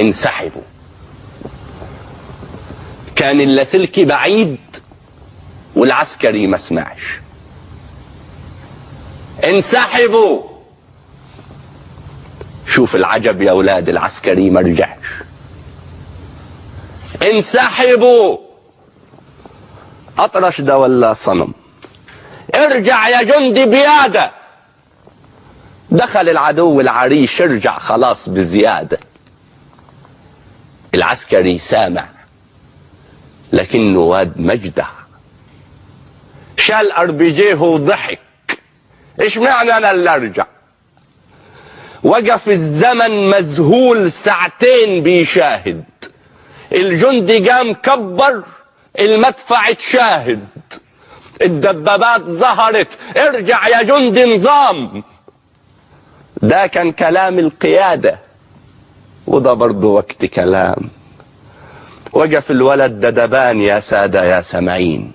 انسحبوا. كان اللاسلكي بعيد والعسكري ما سمعش. انسحبوا. شوف العجب يا اولاد، العسكري ما رجعش. انسحبوا. اطرش ده ولا صنم؟ ارجع يا جندي بيادة. دخل العدو العريش، ارجع خلاص بزيادة. العسكري سامع لكنه واد مجدع، شال اربيجيه وضحك، ايش معنى انا اللي ارجع؟ وقف الزمن مذهول ساعتين بيشاهد، الجندي قام كبر، المدفع اتشاهد، الدبابات ظهرت، ارجع يا جندي نظام. ده كان كلام القيادة، وده برضه وقت كلام. وقف الولد دبان يا سادة يا سمعين،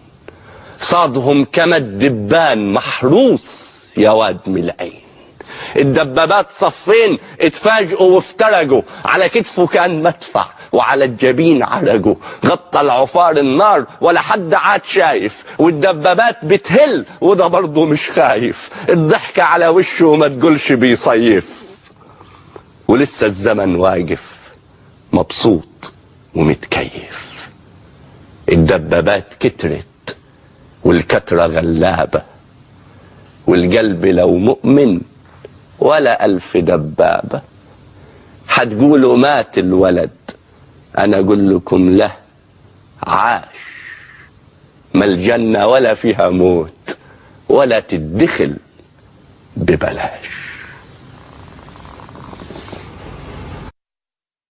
صادهم كما الدبان محروس يا واد من العين. الدبابات صفين اتفاجئوا وافترجوا، على كتفه كان مدفع وعلى الجبين عرجوا، غطى العفار النار ولا حد عاد شايف، والدبابات بتهل وده برضه مش خايف، الضحكة على وشه وما تقولش بيصيف، ولسه الزمن واقف مبسوط ومتكيف. الدبابات كترت والكترة غلابة، والقلب لو مؤمن ولا ألف دبابة. هتقولوا مات الولد، أنا أقول لكم له عاش، ما الجنة ولا فيها موت ولا تدخل ببلاش.